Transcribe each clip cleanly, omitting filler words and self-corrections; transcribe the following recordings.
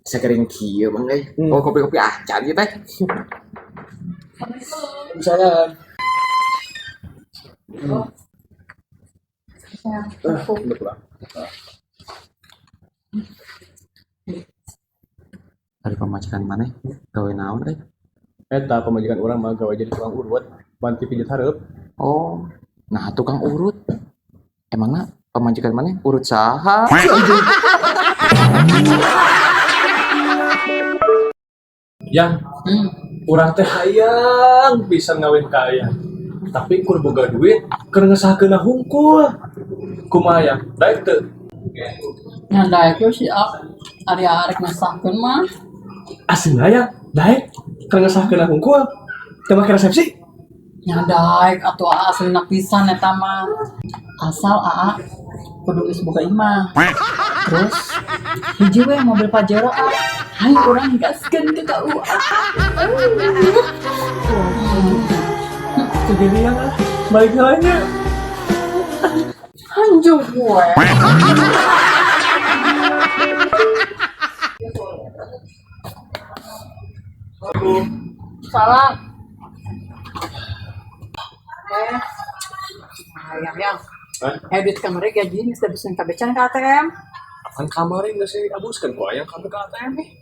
Sakering kieu bang euy. Oh, kopi-kopi acan ieu teh. Misalnya Ari pamajikan maneh gawe naon euy? Eta pamajikan urang mah gawe jadi tukang urut, banti pijat hareup. Oh, nah tukang urut. Emangna pamajikan maneh urut saha? Yang urang teh hayang pisan ngawin ka aya. Tapi kur boga duit keur ngesahkeunna hungkul. Kumaha ya? Daek teu? Nya daek we si A. Ari arek ngesahkeun mah. Asli ya, daek keur ngesahkeunna hungkul. Teu make resepsi? Nya daek atuh aa aslina pisan eta mah. Asal aa kudu geus boga imah. Terus hiji we mobil Pajero a. Hayu urang gaskeun ke KUA. Jadi yang ah, balik lagi. Anjung gue. Salah. Yang yang. Duit kamari gaji geus bisa kabecan ke ATM. Apaan kamari geus diabuskeun ku aya kabeh ke ATM nih.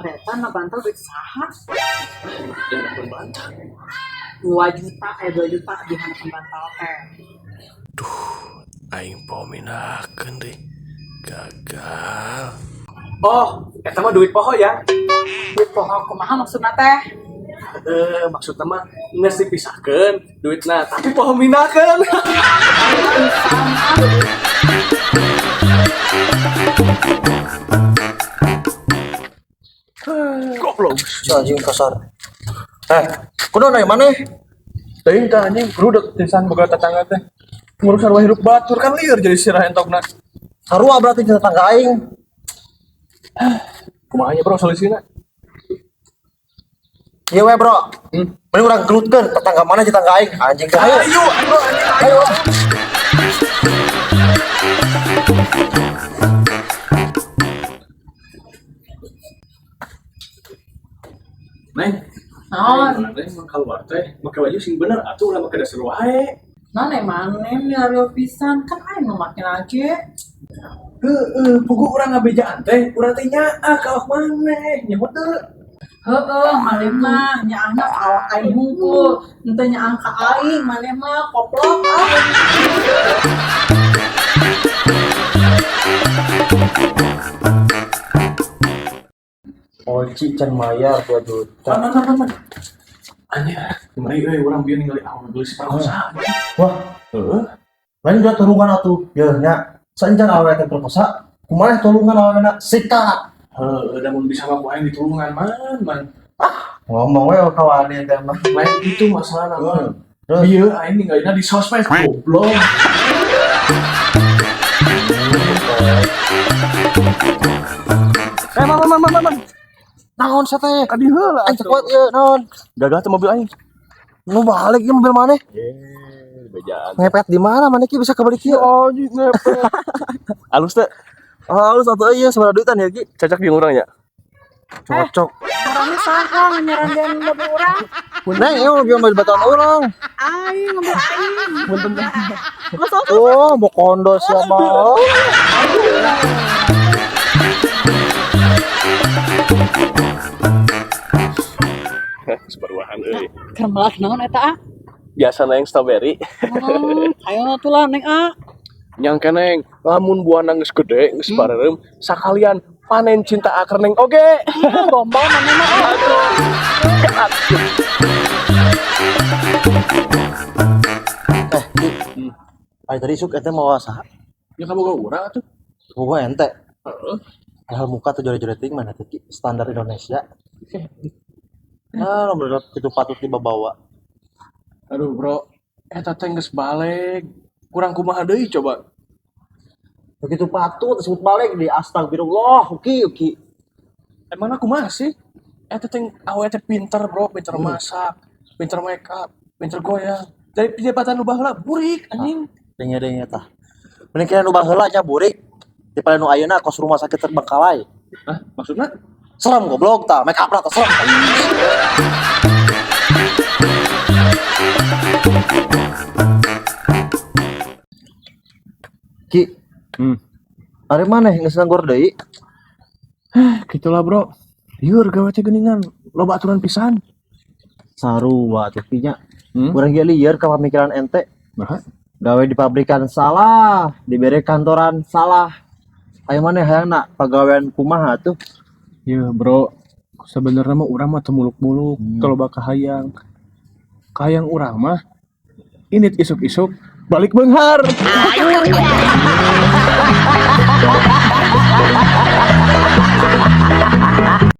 Eta na bantal duit saha? Ya pun bantal. 2 juta, 2 juta di hanapan bantal teh. Aing pominakeun deui. Gagal. Oh, eta mah duit poho ya. Duit poho kumaha maksudna teh? Maksudna mah geus dipisahkeun duitna, tapi poho minakeun. Goblok. Si anjing kasar. Kudu naik mana? Teuing tah anjing grudeg pisan boga tetangga teh. Ngurus sarua hirup batur kan lieur jadi sirah entokna. Sarua berarti jeung tetangga aing. Kumaha nya bro solusina? Ieu we bro. Mending urang gelutkeun tetangga mana jeung tetangga aing. Anjing teh. Ayo. Ayo, bro, anjing, ayo. Neng, Naon? neng mah keluar teh make baju sing bener atuh ulah make dasar wae. Naon maneh milarial pisan kan aing nu make lagi. Heeh, puguh urang ngabejaan teh, urang teh nyaah ka awak maneh, nyaho teu? Heeh, maneh mah nyaahna ka awak aing hungkul, henteu nyaah ka aing, maneh mah koplok ah. Oci can mayar 2 juta. Man, man, man, man. Anjir, kemarin euy urang bieu ningali awewe geulis perkosa. Wah, Heeh. lain udah tulungan atuh. Yeuh nya, saencan awewe teh perkosa, kumaha tulungan awewena sikat. Heeh, da mun bisa mah ku aing ditulungan man, man. Ah, ngomong we kawani teh mah. Lain gitu masalahna mah. Terus? Bieu aing ninggalina di sosmed goblok. Man, man, man, man, man. Naon sia teh? Adi heula Aing cekuat ieu naon? Gagal teh mobil aing. Nu balik ieu mobil maneh. Bejaan. Ngepet di mana maneh ki bisa kebalik kieu? Oh, anjing ngepet. Alus teh. Oh, alus atuh ieu sabaraha duitan ya ki? Cocok jeung urang nya. Cocok. Orangnya saha nyarandeun mobil urang? Neng, ieu mobil mobil batuan urang. Aing mobil aing. Oh, mau kondo siapa? Sebaruahan euy. Keur melak naon eta ah? Biasa neng strawberry. Ayo atuh lah neng ah. Nyangka neng, lamun buahna geus gede, geus bareureum, sakalian panen cinta akar neng oge. Gombal maneh mah. Ki. Ari tadi isuk ente mawa saha? Ya kamu boga urang atuh. Boga ente. Heeh. Padahal muka tuh jore-jore ting mana tuh Ki? Standar Indonesia. Nah, nomor itu patut dibawa. Aduh, bro. Eta teh geus balik. Kurang kumaha deui coba. Begitu patut disebut balik di astagfirullah, uki uki. Emang aku masih? Eta teh awe teh pinter, bro, pinter masak, pinter make up, pinter goyang. Dari jabatan nu baheula burik anjing. Denge-denge tah. Mending kira nu baheula nya burik. Daripada nu ayeuna kos rumah sakit terbengkalai. Hah, maksudnya? Serem goblok tah, make up tah serem. Ki. Ari maneh geus nganggur deui? Gitulah, Bro. Lieur gawe teh geuningan, loba aturan pisan. Sarua atuh Ki nya. Hmm? Urang ge lieur ka pamikiran ente. Nah, Gawe di pabrikan salah, dibere kantoran salah. Ayo maneh hayangna pagawean kumaha tuh? Ya bro, sebenarnya mah urang mah teu muluk-muluk, teu loba kahayang. Kahayang urang mah ini isuk-isuk balik beunghar.